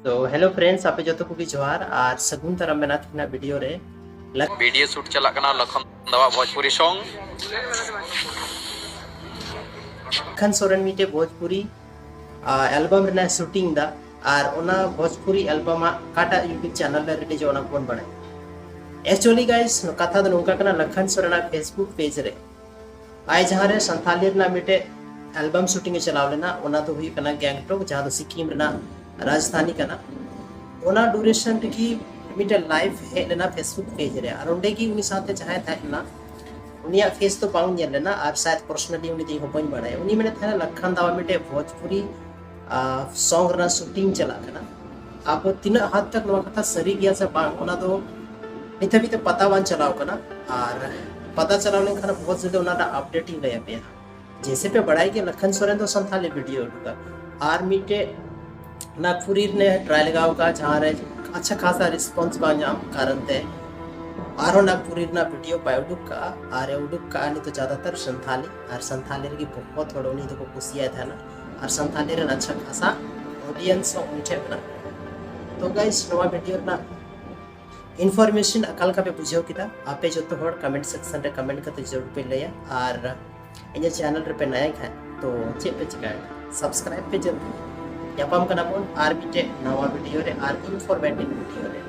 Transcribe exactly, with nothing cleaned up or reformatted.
ᱛᱚ hello friends, ᱟᱯᱮ ᱡᱚᱛᱚ ᱠᱚᱜᱮ ᱡᱚᱦᱟᱨ ᱟᱨ ᱥᱟᱹᱜᱩᱱ ᱫᱟᱨᱟᱢ ᱢᱮᱱᱟᱜ ᱛᱤᱧᱟ ᱵᱷᱤᱰᱤᱭᱳ ᱨᱮ᱾ ᱞᱟᱠ- ᱵᱷᱤᱰᱤᱭᱳ ᱥᱩᱴ ᱪᱟᱞᱟᱜ ᱠᱟᱱᱟ ᱞᱚᱠᱷᱚᱱ ᱫᱟᱣᱟᱜ ᱵᱷᱳᱡᱽᱯᱩᱨᱤ ᱥᱚᱝ᱾ ᱞᱟᱠᱷᱟᱱ ᱥᱚᱨᱮᱱ ᱢᱤᱫᱴᱮᱡ ᱵᱷᱳᱡᱽᱯᱩᱨᱤ ᱮᱞᱵᱟᱢ ᱨᱮᱱᱟᱜ ᱥᱩᱴᱤᱝ ᱫᱟ, ᱟᱨ ᱚᱱᱟ ᱵᱷᱳᱡᱽᱯᱩᱨᱤ ᱮᱞᱵᱟᱢ ᱟᱜ ᱚᱠᱟᱴᱟᱜ ᱭᱩᱴᱩᱵᱽ ᱪᱮᱱᱮᱞ ᱨᱮ ᱨᱤᱞᱤᱡᱚᱜ, ᱚᱱᱟ ᱠᱚᱵᱚᱱ ᱵᱟᱲᱟᱭᱟ᱾ ᱮᱠᱪᱩᱭᱮᱞᱤ ᱜᱟᱭᱥ, ᱠᱟᱛᱷᱟ ᱫᱚ ᱱᱚᱝᱠᱟ ᱠᱟᱱᱟ, ᱞᱟᱠᱷᱟᱱ ᱥᱚᱨᱮᱱᱟᱜ ᱯᱷᱮᱥᱵᱩᱠ ᱯᱮᱡᱽ ᱨᱮ ᱟᱡ ᱡᱟᱦᱟᱸ ᱨᱮ ᱥᱟᱱᱛᱷᱟᱞᱤ ᱨᱮᱱᱟᱜ ᱢᱤᱫᱴᱮᱡ ᱮᱞᱵᱟᱢ ᱥᱩᱴᱤᱝ ᱮ ᱪᱟᱞᱟᱣ ᱞᱮᱱᱟ, ᱚᱱᱟ ᱫᱚ ᱦᱩᱭᱩᱜ ᱠᱟᱱᱟ ᱜᱮᱝᱴᱚᱠ, ᱡᱟᱦᱟᱸ ᱫᱚ ᱥᱤᱠᱤᱢ ᱨᱮᱱᱟᱜ ᱨᱟᱡᱽᱫᱷᱟᱱᱤ ᱠᱟᱱᱟ᱾ ᱚᱱᱟ ᱰᱩᱨᱮᱥᱚᱱ ᱨᱮᱜᱮ ᱢᱤᱫᱴᱮᱡ ᱞᱟᱭᱤᱵᱷ ᱦᱮᱡ ᱞᱮᱱᱟ ᱯᱷᱮᱥᱵᱩᱠ ᱯᱮᱡᱽ ᱨᱮ, ᱟᱨ ᱚᱸᱰᱮ ᱜᱮ ᱩᱱᱤ ᱥᱟᱶᱛᱮ ᱡᱟᱦᱟᱸᱭ ᱛᱟᱦᱮᱸ ᱞᱮᱱᱟ, ᱩᱱᱤᱭᱟᱜ ᱯᱷᱮᱥ ᱫᱚ ᱵᱟᱝ ᱧᱮᱞ ᱞᱮᱱᱟ, ᱟᱨ ᱥᱟᱭᱟᱫ ᱯᱟᱨᱥᱚᱱᱟᱞᱤ ᱩᱱᱤ ᱫᱚ ᱤᱧ ᱦᱚᱸ ᱵᱟᱹᱧ ᱵᱟᱲᱟᱭᱟ᱾ ᱩᱱᱤ ᱢᱮᱱᱮᱫ ᱛᱟᱦᱮᱱᱟ ᱞᱟᱠᱷᱟᱱ ᱫᱟᱣᱟ ᱢᱤᱫᱴᱮᱡ ᱵᱷᱳᱡᱽᱯᱩᱨᱤ ᱥᱚᱝ ᱨᱮᱱᱟᱜ ᱥᱩᱴᱤᱝ ᱪᱟᱞᱟᱜ ᱠᱟᱱᱟ᱾ ᱟᱵᱚ ᱛᱤᱱᱟᱹᱜ ᱦᱟᱫ ᱛᱚᱠ ᱱᱚᱣᱟ ᱠᱟᱛᱷᱟ ᱥᱟᱹᱨᱤ ᱜᱮᱭᱟ ᱥᱮ ᱵᱟᱝ, ᱚᱱᱟ ᱫᱚ ᱱᱤᱛ ᱦᱟᱹᱵᱤᱡ ᱛᱮ ᱯᱟᱛᱟ ᱵᱟᱝ ᱪᱟᱞᱟᱣ ᱠᱟᱱᱟ, ᱟᱨ ᱯᱟᱛᱟ ᱪᱟᱞᱟᱣ ᱞᱮᱱᱠᱷᱟᱱ ᱵᱚᱦᱩᱛ ᱡᱚᱞᱫᱤ ᱚᱱᱟ ᱨᱮᱱᱟᱜ ᱟᱯᱰᱮᱴ ᱤᱧ ᱞᱟᱹᱭ ᱟᱯᱮᱭᱟ᱾ ᱡᱮᱭᱥᱮ ᱯᱮ ᱵᱟᱲᱟᱭ ᱜᱮᱭᱟ, ᱞᱟᱠᱷᱟᱱ ᱥᱚᱨᱮᱱ ᱫᱚ ᱥᱟᱱᱛᱷᱟᱞᱤ ᱵᱷᱤᱰᱤᱭᱳ ᱩᱰᱩᱠᱟ, ᱟᱨ ᱢᱤᱫᱴᱮᱡ ᱱᱟᱜᱽᱯᱩᱨᱤ ᱨᱮ ᱴᱨᱟᱭ ᱞᱟᱜᱟᱣ ᱠᱟᱜᱼᱟ, ᱡᱟᱦᱟᱸ ᱨᱮ ᱟᱪᱪᱷᱟ ᱠᱷᱟᱥᱟ ᱨᱮᱥᱯᱚᱱᱥ ᱵᱟᱝ ᱧᱟᱢ ᱠᱟᱨᱚᱱ ᱛᱮ ᱟᱨᱦᱚᱸ ᱱᱟᱜᱽᱯᱩᱨᱤ ᱨᱮᱱᱟᱜ ᱵᱷᱤᱰᱤᱭᱳ ᱵᱟᱭ ᱩᱰᱩᱠ ᱠᱟᱜᱼᱟ, ᱟᱨ ᱮ ᱩᱰᱩᱠ ᱠᱟᱜᱼᱟ ᱱᱤᱛᱚᱜ ᱡᱟᱫᱟᱛᱟᱨ ᱥᱟᱱᱛᱷᱟᱞᱤ, ᱟᱨ ᱥᱟᱱᱛᱷᱟᱞᱤ ᱨᱮᱜᱮ ᱵᱚᱦᱩᱛ ᱦᱚᱲ ᱩᱱᱤ ᱫᱚᱠᱚ ᱠᱩᱥᱤᱭᱟᱭ ᱛᱟᱦᱮᱱᱟ, ᱟᱨ ᱥᱟᱱᱛᱷᱟᱞᱤ ᱨᱮᱱ ᱟᱪᱪᱷᱟ ᱠᱷᱟᱥᱟ ᱚᱰᱤᱭᱮᱱᱥ ᱦᱚᱸ ᱩᱱᱤ ᱴᱷᱮᱱ ᱢᱮᱱᱟᱜ ᱠᱚᱣᱟ᱾ ᱛᱚ ᱜᱟᱭᱥ, ᱱᱚᱣᱟ ᱵᱷᱤᱰᱤᱭᱳ ᱨᱮᱱᱟᱜ ᱤᱱᱯᱷᱚᱨᱢᱮᱥᱚᱱ ᱚᱠᱟ ᱞᱮᱠᱟ ᱯᱮ ᱵᱩᱡᱷᱟᱹᱣ ᱠᱮᱫᱟ? ᱟᱯᱮ ᱡᱚᱛᱚ ᱦᱚᱲ ᱠᱚᱢᱮᱱᱴ ᱥᱮᱠᱥᱚᱱ ᱨᱮ ᱠᱚᱢᱮᱱᱴ ᱠᱟᱛᱮ ᱡᱟᱹᱨᱩᱲ ᱯᱮ ᱞᱟᱹᱭᱟ, ᱟᱨ ᱤᱧᱟᱹᱜ ᱪᱮᱱᱮᱞ ᱨᱮᱯᱮ ᱱᱟᱭᱟ ᱠᱷᱟᱱ ᱛᱚ ᱪᱮᱫ ᱯᱮ ᱪᱤᱠᱟᱹᱭᱟ? ᱥᱟᱵᱥᱠᱨᱟᱭᱤᱵ ᱯᱮ ᱡᱟᱹᱨᱩᱲ᱾ ᱧᱟᱯᱟᱢ ᱠᱟᱱᱟ ᱵᱚᱱ ᱟᱨ ᱢᱤᱫᱴᱮᱡ ᱱᱟᱣᱟ ᱵᱷᱤᱰᱤᱭᱳ ᱨᱮ, ᱟᱨ ᱤᱱᱯᱷᱚᱨᱢᱮᱴᱤᱵᱷ ᱵᱷᱤᱰᱤᱭᱳ ᱨᱮ᱾